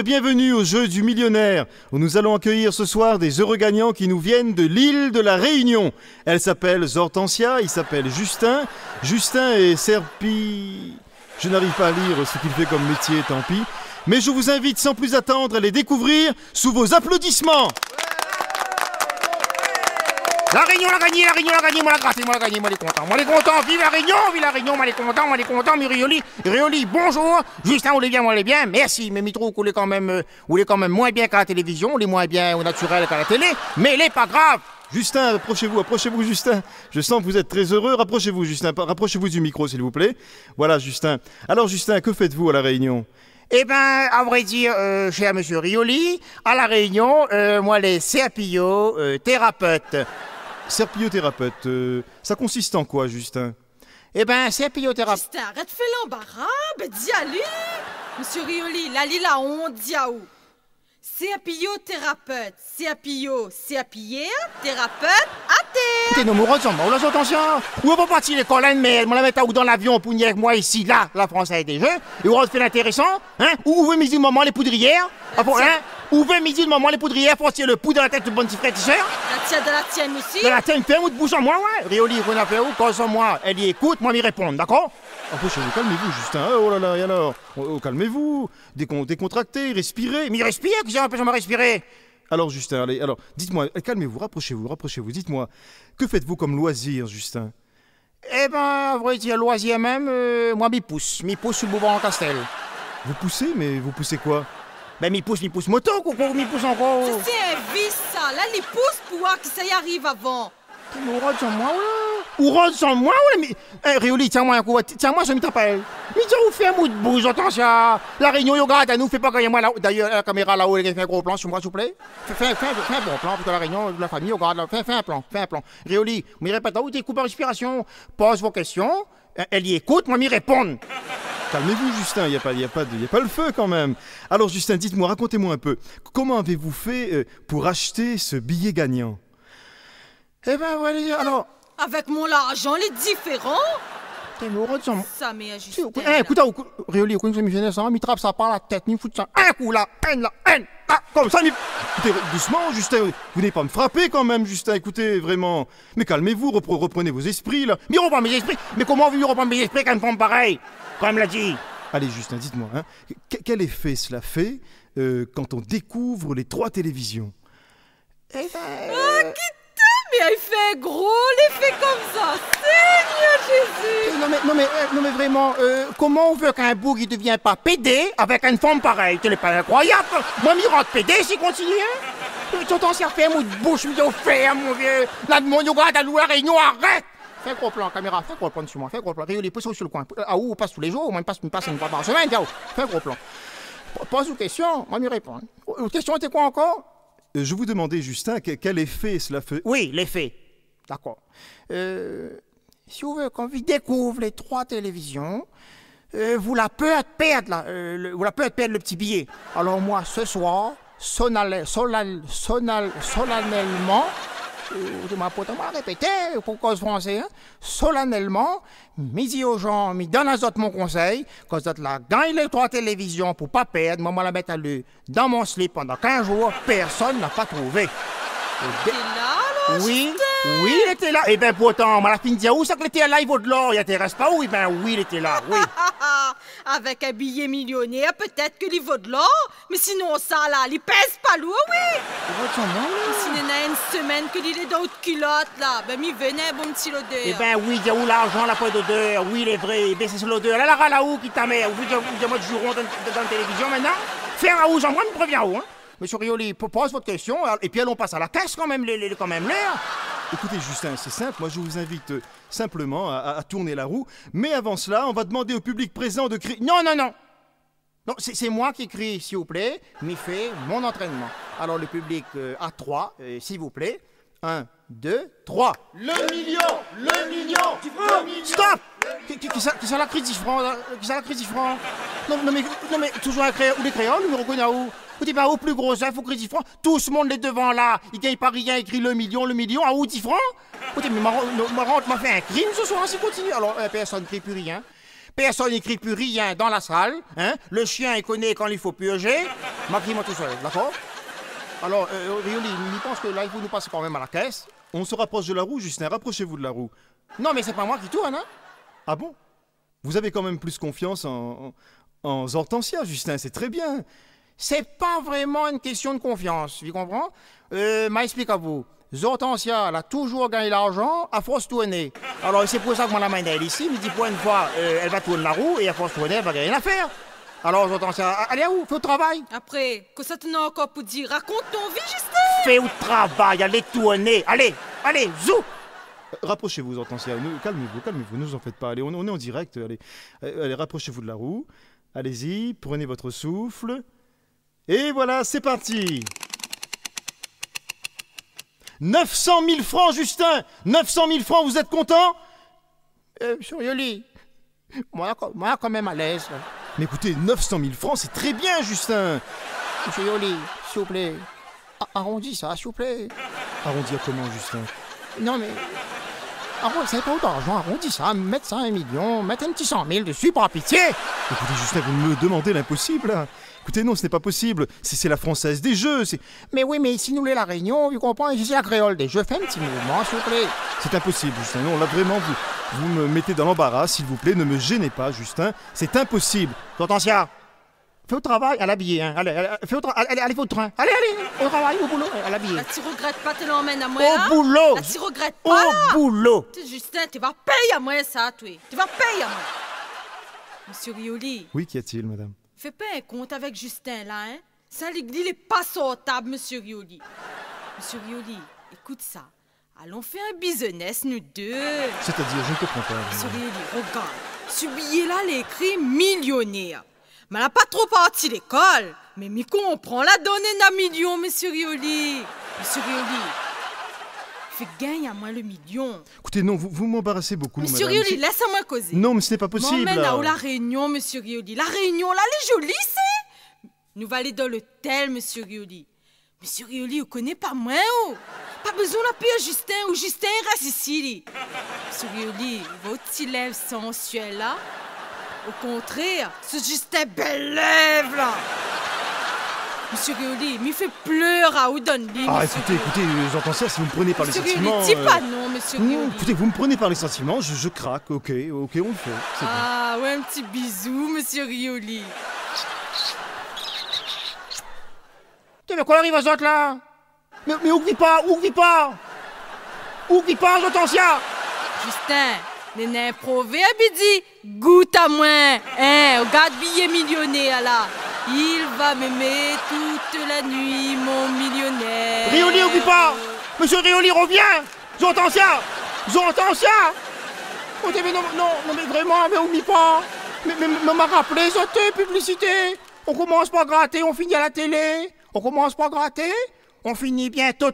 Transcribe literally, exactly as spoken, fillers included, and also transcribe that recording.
Bienvenue au jeu du millionnaire, où nous allons accueillir ce soir des heureux gagnants qui nous viennent de l'île de la Réunion. Elle s'appelle Hortensia, il s'appelle Justin. Justin et Serpi... Je n'arrive pas à lire ce qu'il fait comme métier, tant pis. Mais je vous invite sans plus attendre à les découvrir sous vos applaudissements. La Rényon la gagné, La Rényon la gagné, moin la graté, moin la gagné, moin lé kontan. Moin lé kontan, viv La Rényon, viv La Rényon, moin lé kontan, moin lé kontan, mi rioli, rioli, bonjour. Justin, ou lé bien, moin lé bien, mèrsi, mé mi trouv ou lé kan mèm, euh, ou lé kan mèm moin bien k'à la télévizion, ou lé moin bien o natirèl k'à la télé, mé lé pa grav. Justin, approchez-vous, approchez-vous, Justin. Je sens que vous êtes très heureux. Rapprochez-vous, Justin. Pa-, rapprochez-vous du micro, s'il vous plaît. Voilà, Justin. Alors, Justin, que faites-vous à La Réunion ? Eh ben, à vrai dire, euh, cher monsieur Rioli, à La Réunion, euh, moin lé serpillo, euh, thérapeute. Serpillo thérapeute, euh, ça consiste en quoi, Justin ? Eh ben, serpillo thérapeute. Justin, arèt fé lanbara, ben, di ali. Monsieur Rioli, la li la ont, di aou. Serpillo thérapeute, serpillo, serpillière, thérapeute, atèr. Té non, mé ou rod san moin, ou la sort ansien. Ou la pa parti lékol, hein, mé moin la mèt aou dan lavion pou ni èk moin isi, la, la Française des Jeux, é ou rod fé lintérésan, hein, ou, ou vé mizilman lé poudrièr, apré, hein, ou vé mizilman lé poudrièr, fo tir lo poud dan la tèt de bann ti frèr, ti sèr. La tienne, de la tienne aussi. De la tienne, fèrm out boush amoin, ouais. Rioli, ou na fé ou, koz san moin, èl i ékout, moin mi réponn, dakor ? Approchez-vous, calmez-vous, Justin. Oh là là, et alors ? Oh, oh, calmez-vous. Décon-, décontractez, respirez. Mi respir, kisa i anpèsh amoin respiré ? Alors, Justin, allez, alors, dites-moi, euh, calmez-vous, rapprochez-vous, rapprochez-vous. Dites-moi, que faites-vous comme loisir, Justin ? Eh ben, à vrai dire, loisir mèm, euh, moin mi pous, mi pous sou lo boubor an kastèl. Vous poussez, mais vous poussez quoi ? Ben, mi pous, mi pous moto, koukou, mi pous ankor. Sa sé in vis, sa. La li pous pou oir kisa i ariv avan. Mé ou rod san moin, ou la. Ou rod san moin, ou la, mé, eh, Rioli, tien amoin in kou, ti-, tien amoin sa, mi tapèl. Mi di aou fèrm out boush, atansion. La Rényon i rogard anou, fé pa gingn amoin la. Dayèr, la kaméra laô, fé in gro plan sir moin, s'il vous plaît. Fé, fé, fé, fé in bon plan, parske La Rényon, la fami i rogard la. Fé, fé in plan, fé in plan. Rioli, mi répèt aou, té koup an réspirasion. Poz vos késtion. Eh, èl i ékout, moin mi réponn. Calmez-vous, Justin, il y a pas, il y a pas de, il y a pas le feu quand même. Alors, Justin, dites-moi, racontez-moi un peu. Comment avez-vous fait, euh, pour acheter ce billet gagnant ? Eh ben, voilà, alors. Avèk mon larzan, lé diféran. Té, mé ou rod san moin. Sa mé ajisté. Ékout, eh, ékout, ékout, Rioli, ékout, mi fé sa, mi trap sa par la tèt, mi fout sa in kou la, in la, in la, konmsa, mi... Écoutez, doucement, Justin, vous n'allez pas me frapper quand même, Justin, écoutez, vraiment. Mais calmez-vous, repre-, reprenez vos esprits, là. Mi repran mé zéspri, mé koman ou vé mi reprann mé zéspri kan in fanm parèy, kan mèm la di ? Allez, Justin, dites-moi, hein, que-, quel effet cela fait, euh, quand on découvre les trois télévisions ? Eh ben, euh... Ah, kit, mé i fé gro léfé konmsa. Seigneur Jésus ! Non, mé, non, mé, euh, non, mé vréman, euh, koman ou vé k'in boug i devien pa pédé avèk in fanm parèy ? Té lé pa inkroiyab. Moin, mi rant pédé si i kontinié, hein ? Euh, tonton, si fèrm out boush, mi di aou fèrm, mon vié. La, mon gars, dan La Rényon, arèt ! Fé in gro plan, kaméra, fé in gro plan sir moin, fé in gro plan. Rioli, pous aou sir lo koin. Euh, aou, ou pas tou lé zour, moin mi pas, mi pas in foi par semèn, di aou. Fé in gro plan. Po-, poz out késtion, moin mi réponn. Out késtion té koi ankor ? Euh, je vous demandais, Justin, que-, quel effet cela fait. Oui, léfé. Dakor. Euh, si ou vé, kan ou dékouv lé troi télévizion, euh, ou la pèr pèrd la, euh, le, ou la pèr pèrd lo ti biyé. Alor moin, se soir, sonal-, solal-, sonal-, solanèlman, euh, ou di amoin, pourtan moin la répété, pou koz fransé, hein, solanèlman, mi di o jan, mi donn azot mon konsèy, kan zot la gingn lé troi télévizion pou pa pèrd, moin, moin la mèt ali dan mon slip pandan kinz zour, pèrsone la pa trouvé. Lété la, alor, Justin ? Oui, oui, lété la. Eh ben, pourtan, moin la fine di aou, sak lété la, i vo de lor, i intérès pa ou, eh ben, oui, lété la, oui. Avèk in biyé milionèr, pétèt ke li vo de lor, mé sinonsa la, li pèz pa lour, oui. Ou rod san moin, la. Si néna in semèn ke li lé dan out kilot la, ben, mi vé in bon ti lodèr. Eh ben, oui, di aou larzan la poin d'odèr, oui, lé vré, ben, sé lodèr. La, la, la, ou ki ta mèr, ou di, ou di amoin juron dan, dan, dan télévizion mintnan. Fé aou, Jean, moin, mi prévien aou, hein. Monsieur Rioli, po-, poz out késtion, épi alon pas a la kès kan mèm, lé, lé, lé kan mèm lèr. Écoutez, Justin, c'est simple. Moi, je vous invite, euh, simplement à, à, à tourner la roue. Mais avant cela, on va demander au public présent de crier. Non, non, non. Non, sé, sé moin ki kri, s'il vous plaît. Mi fé mon antrènman. Alor, le public, euh, à trois, euh, s'il vous plaît. Un, deux, trois. Le million, le million, le million. Stop ! Ki, ki, kisa, kisa la kri dix francs, la ? Kisa la kri dix francs ? Non, non, mé, non, mé toujour in kréol, ou lé kréol, ou mi rokoné aou. Ou di, ben, o pli gro zèf, ou kri dix francs. Tout le monde lé devan la. I gingn pa rien, i kri le million, le million, aou dix francs. Ou di, mé ma, ma, ma, ma fé in krim se soir, si i kontinié. Alor, euh, pèrsone i kri pi rien. Pèrsone i kri pi rien dan la sal, in. Le shien i koné kan i fo pirzé. Ma kri moin tousèl, dakor ? Alor, euh, Rioli, mi pans ke la i fo nou pasé kanmèm a la kès. On se rapproche de la roue, Justin, rapprochez-vous de la roue. Non, mé sé pa moin ki tourn, in. Ah bon ? Vous avez quand même plus confiance en, en, en Hortensia, Justin, c'est très bien. Sé pa vréman in késtion de konfians, ou konpran ? Euh, ma ésplik aou. Hortensia, èl la touzour gingn larzan a fors tourné. Alor, sé pou sa ke moin la amenn aèl isi, mi di pou in foi, euh, èl va tourn la rou é a fors tourné, èl va gingn in afèr. Alor, Hortensia, a-, alé aou, fé out travay. Apré, kosa ou néna ankor pou dir ? Rakont out vi, Justin. Fé out travay, alé tourné. Alé, alé, zou. Rapprochez-vous, Hortensia. Ne, calmez-vous, calmez-vous, ne vous en faites pas. Allez, on, on est en direct. Allez, euh, allez, rapprochez-vous de la roue. Allez-y, prenez votre souffle. Et voilà, c'est parti. Neuf cent mille francs, Justin. Neuf cent mille francs, vous êtes content ? Euh, monsieur Rioli, moin, moin kanmèm alèz, la. Mais écoutez, neuf cent mille francs, c'est très bien, Justin. Monsieur Rioli, s'il vous plaît, a-, arondi sa, s'il vous plaît. Arrondir comment, Justin ? Non, mé, arondi, sa i fé pa otan d'larzan, arondi sa, mèt sa a in milion, mèt in ti san mil desi, par pitié. Écoutez, Justin, vous me demandez l'impossible, là. Écoutez, non, ce n'est pas possible. C'est, c'est la Française des Jeux. C'est... Mais oui, mais si nou lé La Réunion, ou konpran, sé la kréol dé jeu. Fé in ti mouvman, s'il vous plaît. C'est impossible, Justin. Non, là, vraiment, vous, vous me mettez dans l'embarras. S'il vous plaît, ne me gênez pas, Justin. C'est impossible. Hortensia, fé out travay, alé abiyé, in. Alé, alé, fé out tra-, alé, alé, alé, fé out trin. Alé, alé, o travay, o boulo, alé abiyé. La, ti regrèt pa té la amenn amoin, la ? O boulo. La, ti regrèt pa, la ? O boulo. Té, Justin, té va pèy amoin sa, toi. Té va pèy amoin. Monsieur Rioli. Oui, qu'y a-t-il, madame ? Fé pa in kont avèk Justin la, in. Sa, li, li lé pa sortab, Monsieur Rioli. Monsieur Rioli, ékout sa. Alon fé in biznès, nou dé. C'est-à-dire, je ne comprends pas, Monsieur Rioli, rogard. Su biyé la, lé ékri milionèr. Ma la pa tro parti lékol, mé mi konpran ladan néna milion, Monsieur Rioli. Monsieur Rioli, fé gingn amoin le milion. Écoutez, non, vous, vous m'embarrassez beaucoup, madame. Monsieur Rioli, lès amoin kozé. Non, mais ce n'est pas possible. M'amenn aou La Réunion, Monsieur Rioli. La Réunion la, lé zoli, sé. Nou va alé dan lotèl, Monsieur Rioli. Monsieur Rioli, ou koné pa moin, ou ? Pa bezoin la pèr Justin, ou Justin i rès isi, li. Monsieur Rioli, ou voi out ti lèv sansuèl la ? O kontrèr, sé Justin bèl lèv, la. Monsieur Rioli, mi fé plèr aou dan li, Monsieur Rioli. Ah, écoutez, écoutez, euh, Hortensia, si vous me prenez par les sentiments, Monsieur Rioli, di pa non, Monsieur Rioli. Non, écoutez, vous me prenez par les sentiments, je, je craque, ok, ok, on le fait, c'est bon. Ah, ouais, in ti bizou, Monsieur Rioli. Té, mé kosa i ariv azot la ? Mé, mé ou kri pa, ou kri pa. Ou kri pa, Hortensia. Justin, néna in provèrb i di, gout amoin, in, rogard biyé milionèr la. Il va m'aimer toute la nuit, mon millionnaire. Rioli, ou kri pa. Monsieur Rioli, reviens. Hortensia. Hortensia. Oh, mé non, non, non, mé vréman, mé oubli pa. Mé, mé, mé ma rapèl zot, euh, piblisité. On commence par gratter, on finit à la télé. On commence par gratter, on finit bientôt